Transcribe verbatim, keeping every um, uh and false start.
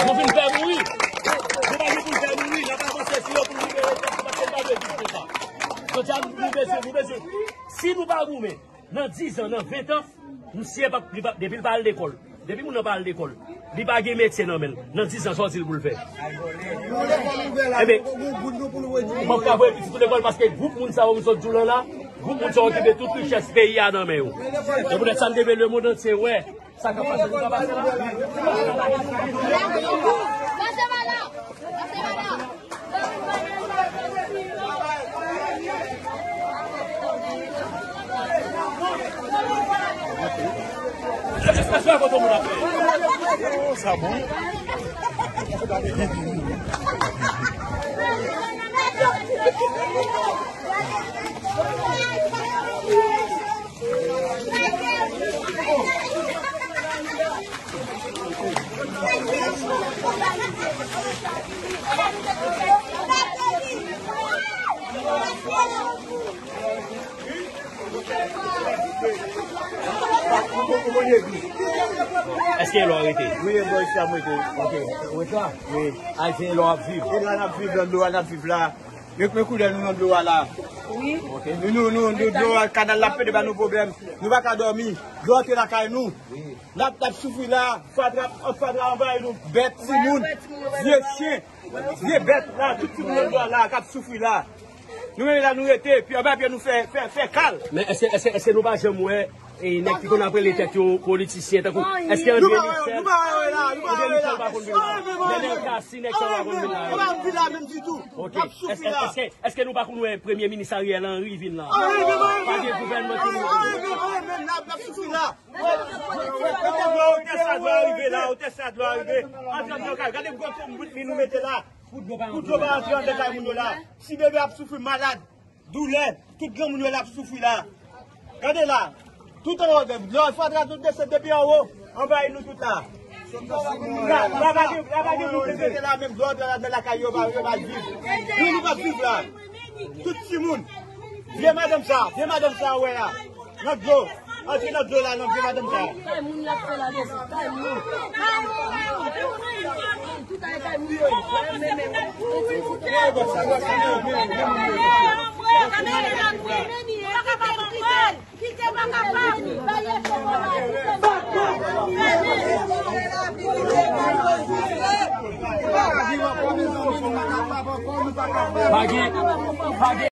Nou vin fè mouri. Nou pa vin pou fè mouri. N ap avanse sou yo pou libere tèt nou paske n pa vle viv konsa. Jodi a, nou bezwen, nou bezwen. Si nou pa goumen, nan diz an, nan ven an, misye p ap, li p ap, depi l pa al lekòl, depi moun nan pa al lekòl, li pa gen metye nan men l, nan diz an, sa w di l pou l fè? Ebyen, m p ap ka voye pitit ou lekòl paske gwoup moun sa yo m sot di w la la, gwoup moun sa yo okipe tout richès peyi a nan men yo. Se poutèt sa m te vle lemonn antye wè. Sa k ap pase, nou ka pase la. Pase pa la. Pase pa la. Sa bon. Èske e la w rete? Wi, e bò isi a m rete. Ok. Ou rete la? Wi. A, se e la w ap viv? E la n ap viv, nan dlo a n ap viv la. Men, men koulè nou nan dlo a la. Wi. Ok. Nou, nou, nou, nou, dlo a, kanal la ap pede ba nou pwoblèm. Nou pa ka dòmi. Dlo antre lakay nou. Wi. N ap, n ap soufri la. Fatra, fatra anvayi nou. Bèt, timoun, vye chen, vye bèt la. Tout timoun nan dlo a la k ap soufri la. Nou menm la nou rete, pye anba pye nou fè, fè, fè kal. Men èske, èske, èske nou pa janm wè, e, nèg ki konn ap rele tèt yo politisyen tankou, èske André Michel, nou pa wè la, nou pa wè la. André Michel pa konn vin la. Nenel Cassy, nèg sa yo pa konn vin la. Nou pa vin la menm ditou. Ok. N ap soufri la. Èske, èske, èske nou pa konn wè Premye Minis Ariel Henry vin la? Pa gen gouvènman ki vin. N ap, n ap soufri la. Otè sa dlo a rive la, otè sa dlo a rive. Antre anndan kay, gade gwo konbrit li nou mete la. Pou dlo pa antre anndan kay moun yo la. Ti bebe ap soufri, malad, doulè, tout granmoun yo la ap soufri la. Gade la. Tout anwo, dlo fatra tout desann depi anwo, anvayi nou tout la. La, la pa gen, la pa gen moun ki rete la menm, dlo antre anndan lakay yo, pa, yo pa viv. Nou, nou pa viv la. Tout timoun. Vye madanm sa, vye madanm sa wè a. Nan dlo. Antre nan dlo la, nan vye madanm sa. Kay moun l ap fè la desann. Kay moun. Tout ay kay moun yo. Kite pa kapab. Pa gen, pa gen.